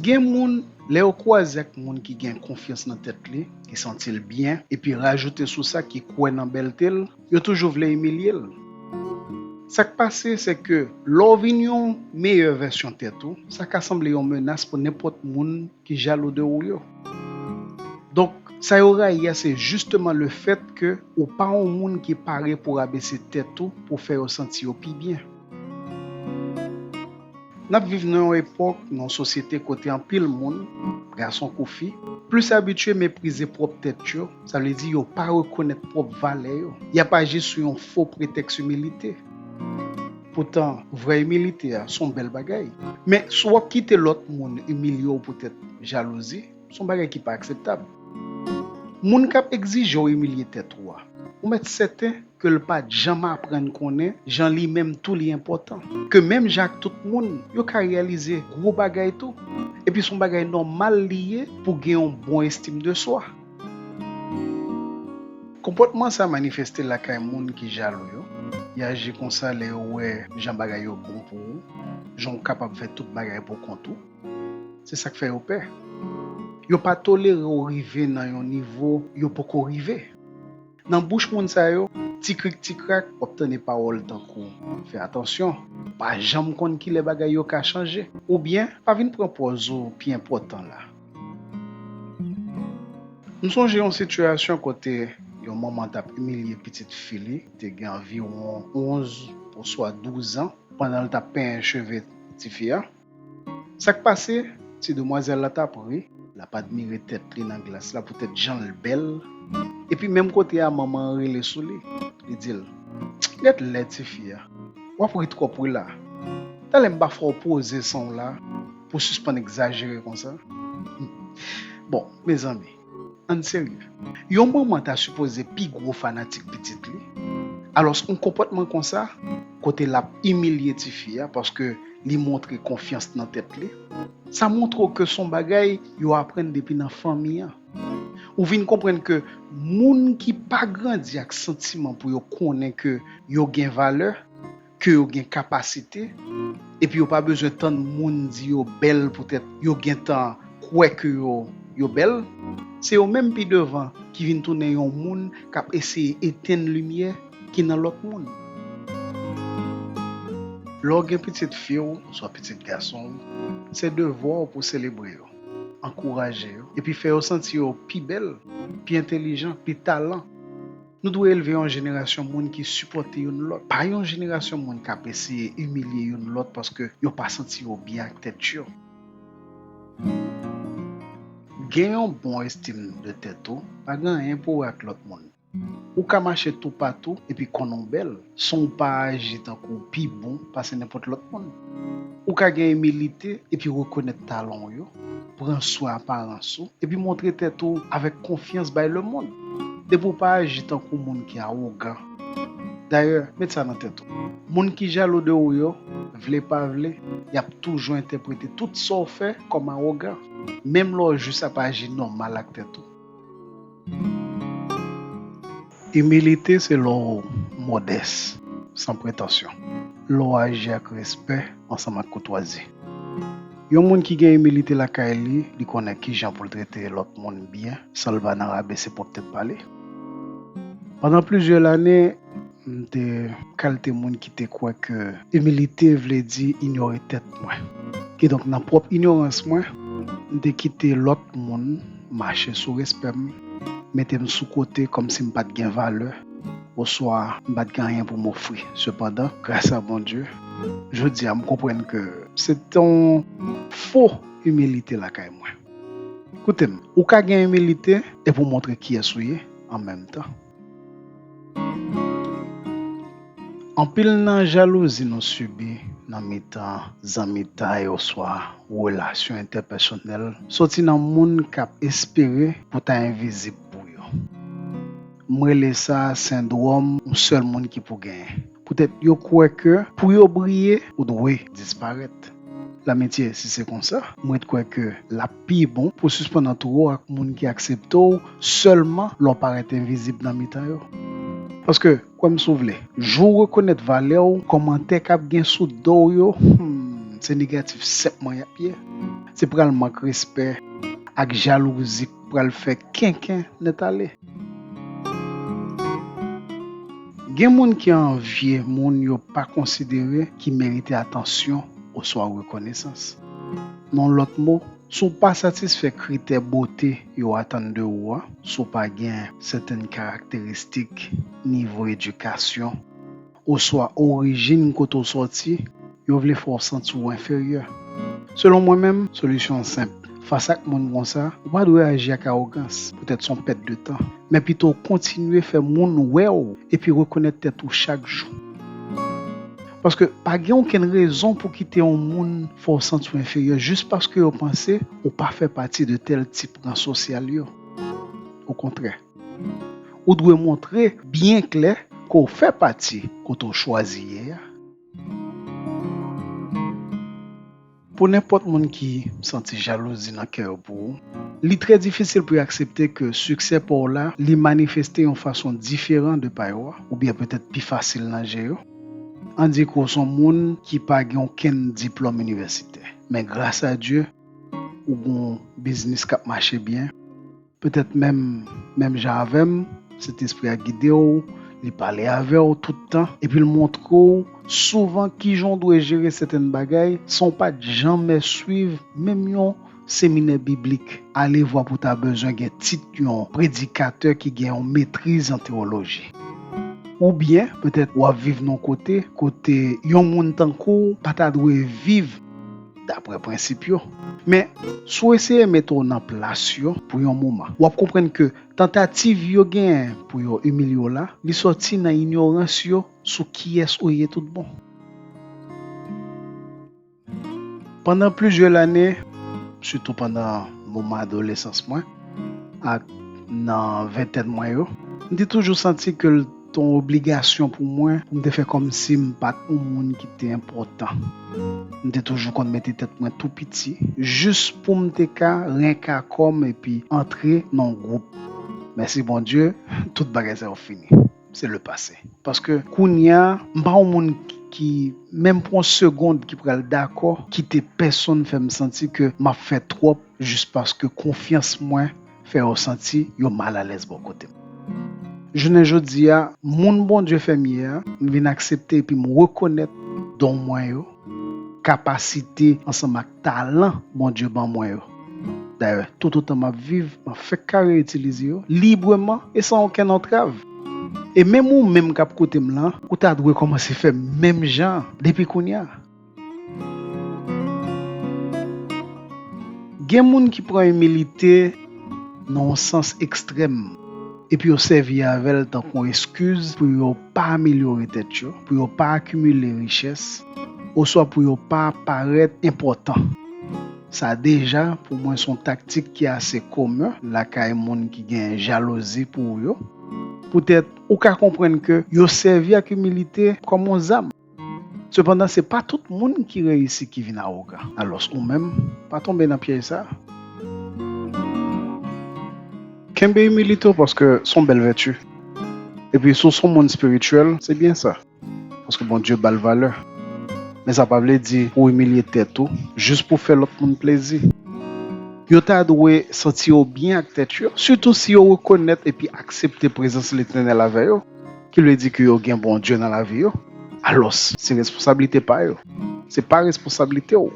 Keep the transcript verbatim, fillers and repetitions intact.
Gen moun, lè yo kwaze ak moun ki gen konfyans nan tèt li, ki santi l byen, epi rajoute sou sa ki kwè nan bèlte l, yo toujou vle imilye l. Sa k pase, se ke lè w vin yon meyè vèsyon tèt ou, sa ka sanble yon menas pou nenpòt moun ki jalou de ou yo. Donk, sa yo rayi a, se jisteman lefèt ke ou pa yon moun ki pare pou rabese tèt ou pou fè yo santi yo pi byen. N ap viv nan yon epòk, nan yon sosyete kote anpil moun, gason kou fi, plis abitye meprize pwòp tèt yo, sa vle di yo pa rekonèt pwòp valè yo. Y ap aji sou yon fo pretèks imilite. Poutan, vrè imilite a, se yon bèl bagay. Men, si w ap kite lòt moun imilye w poutèt jalouzi, se yon bagay ki pa akseptab. Moun k ap egzije w imilye tèt ou a, ou mèt sèten ke l pa t janm aprann konnen jan li menm tou li enpòtan. Ke menm jan ak tout moun, yo ka reyalize gwo bagay tou. Epi se yon bagay nòmal li ye pou gen yon bon estim de swa. Konpòtman sa manifeste lakay moun ki jalou yo. Y aji konsa lè yo wè jan bagay yo bon pou ou, jan w kapab fè tout bagay pou kont ou. Se sa k fè yo pè. Yo pa tolere w rive nan yon nivo yo poko rive. Nan bouch moun sa yo, ti krik ti krak, w ap tande pawòl tankou, "Fè atansyon, pa janm konn kilè bagay yo ka chanje," oubyen, "Pa vin pran pòz ou pi enpòtan la." M sonje yon sitiyasyon kote yon manman t ap imilye pitit fi li, te gen anviwon onz oswa douz an, pandan l t ap penyen cheve tifi a. Sa k pase, ti demwazèl la t ap ri, l ap admire tèt li nan glas la poutèt jan l bèl, epi menm kote a manman an rele sou li, li di l, "Gèt lèd tifi a, w ap ri twòp wi la. Talè m pa fè w poze san w la pou w sispann egzajere konsa." Bon, mezanmi, ann serye. Yon manman ta sipoze pi gwo fanatik pitit li. Alòs, yon konpòtman konsa, kote l ap imilye tifi a paske li montre konfyans nan tèt li, sa montre w ke se yon bagay yo aprann depi nan fanmi an. Ou vin konprann ke moun ki pa grandi ak santiman pou yo konnen ke yo gen valè, ke yo gen kapasite, epi yo pa bezwen tann moun di yo bèl poutèt yo gentan kwè ke yo, yo bèl, se yo menm pi devan ki vin tounen yon moun k ap eseye etenn limyè ki nan lòt moun. Lè w gen pitit fi w oswa pitit gason w, se devwa w pou selebre yo, ankouraje yo, epi fè yo santi yo pi bèl, pi entèlijan, pi talan. Nou dwe elve yon jenerasyon moun ki sipòte youn lòt, pa yon jenerasyon moun k ap eseye imilye youn lòt paske yo pa santi yo byen ak tèt yo. Gen yon bon estim de tèt ou pa gen anyen pou wè ak lòt moun. Ou ka mache toupatou epi konnen w bèl, san w pa aji tankou w pi bon pase nenpòt lòt moun. Ou ka gen imilite epi rekonèt talan w yo, pran swen aparans ou, epi montre tèt ou avèk konfyans bay lemonn. Depi w pa aji tankou moun ki awogan. Dayè, met sa nan tèt ou. Moun ki jalou de ou yo, vle pa vle, y ap toujou entèprete tout sa w fè kòm awogan, menm lè w jis ap aji nòmal ak tèt ou. Imilite se lè w modès, san pretansyon, lè w aji ak respè ansanm ak koutwazi. Yon moun ki gen imilite lakay li, li konnen kijan pou l trete lòt moun byen san l pa nan rabese pwòp tèt pa li. Pandan plizyè lane, m te kalte moun ki te kwè ke imilite vle di inyore tèt mwen. Kidonk, nan pwòp inyorans mwen, m te kite lòt moun mache sou respè m, mete m sou kote kòmsi m pa t gen valè, oswa m pa t gen anyen pou m ofri. Sepandan, gras a Bondye, jodi a m konprann ke se te yon fo imilite lakay mwen. Koute m, ou ka gen imilite epi w montre kiyès ou ye an menm tan. Anpil nan jalouzi nou sibi nan mitan zanmitay oswa relasyon entèpèsonèl soti nan moun k ap espere pou ta envizib pou yo. M rele sa sendwòm yon sèl moun ki pou genyen. Poutèt yo kwè ke pou yo briye, ou dwe disparèt. Lamitye, si se konsa, m ret kwè ke l ap pi bon pou w sispann antoure w ak moun ki aksepte w sèlman lè w parèt envizib nan mitan yo. Paske, kwè m si w vle, jou w rekonèt valè w, kòmantè k ap gen sou do w yo, hmm, se negatif senpman y ap ye. se pral mank respè ak jalouzi k pral fè kenken nèt ale. Gen moun ki anvye moun yo pa konsidere ki merite atansyon oswa rekonesans. Nan lòt mo, si w pa satisfè kritè bote yo atann de ou a, si w pa gen sèten karakteristik, nivo edikasyon, oswa orijin kote w sòti, yo vle fè w santi w enferyè. Selon mwen menm, solisyon an senp. Fas ak moun konsa, ou pa dwe aji ak awogans, poutèt se yon pèt de tan. Men pito w kontinye fè moun wè w epi rekonèt tèt ou chak jou. Paske pa gen okenn rezon pou kite yon moun fè w santi w enferyè jis paske yo panse ou pa fè pati de tèl tip ran sosyal yo. Okontrè, ou dwe montre byen klè ke w fè pati kote w chwazi ye a. Pou nenpòt moun ki santi jalouzi nan kè yo pou ou, li trè difisil pou yo aksepte ke siksè pa w la, li manifeste yon fason diferan de pa yo a, oubyen petèt pi fasil nan je yo. Ann di ke w se yon moun ki pa gen okenn diplòm inivèsitè, men gras a Dye, ou gen yon biznis k ap mache byen, petèt menm, menm jan avè m, Sentespri a gide w, li pale avè w tout tan, epi l montre w souvan kijan w dwe jere sèten bagay san w pa t janmè swiv menm yon seminè biblik. Alevwa pou w ta bezwen gen tit yon predikatè ki gen yon metriz an tewoloji. Oubyen, petèt w ap viv nan yon kote, kote yon moun tankou w pa ta dwe viv dapre prensip yo. Men, si w eseye mete w nan plas yo pou yon moman, w ap konprann ke tantativ yo genyen pou yo imilye w la, li sòti nan inyorans yo sou kiyès ou ye tout bon. Pandan plizyè lane, sitou pandan moman adolesans mwen ak nan ventèn mwen yo, m te toujou santi ke l te yon obligasyon pou mwen pou m te fè kòmsi m pa t yon moun ki te enpòtan. M te toujou konn mete tèt mwen tou piti, jis pou m te ka renka kò m epi antre nan yon gwoup. Mèsi Bondye, tout bagay sa yo fini. Se le pase. Paske kounye a, m pa yon moun ki, menm pou yon segond, ki pral dakò kite pèsonn fè m santi ke m ap fè twòp jis paske konfyans mwen fè yo santi yo malalèz bò kote m. Jounen jodi a, moun Bondye fè m ye a, m vin aksepte epi m rekonèt don mwen yo, kapasite ansanm ak talan Bondye ban mwen yo. Dayè, toutotan m ap viv, m ap fèk kare itilize yo libreman e san okenn antrav. E menm ou menm k ap koute m lan, ou ta dwe kòmanse fè menm jan depi kounye a. Gen moun ki pran imilite nan yon sans ekstrèm, epi yo sèvi avè l tankou yon eskiz pou yo pa amelyore tèt yo, pou yo pa akimile richès, oswa pou yo pa parèt enpòtan. Sa deja, pou mwen, se yon taktik ki ase komen lakay moun ki gen jalouzi pou ou yo. Poutèt, ou ka konprann ke yo sèvi ak imilite kòm yon zam. Sepandan, se pa tout moun ki reyisi ki vin awogan. Alòs, ou menm, pa tonbe nan pyèj sa a. Kenbe imilite w paske se yon bèl vèti. Epi, si w se yon moun espirityèl, se byen sa. Paske Bondye ba l valè. Men sa pa vle di pou w imilye tèt ou, jis pou fè lòt moun plezi. Yo ta dwe santi yo byen ak tèt yo, sitou si yo rekonèt epi aksepte prezans Letènèl avè yo, ki vle di ke yo gen Bondye nan lavi yo. Alòs, se responsablite pa yo. Se pa responsablite w.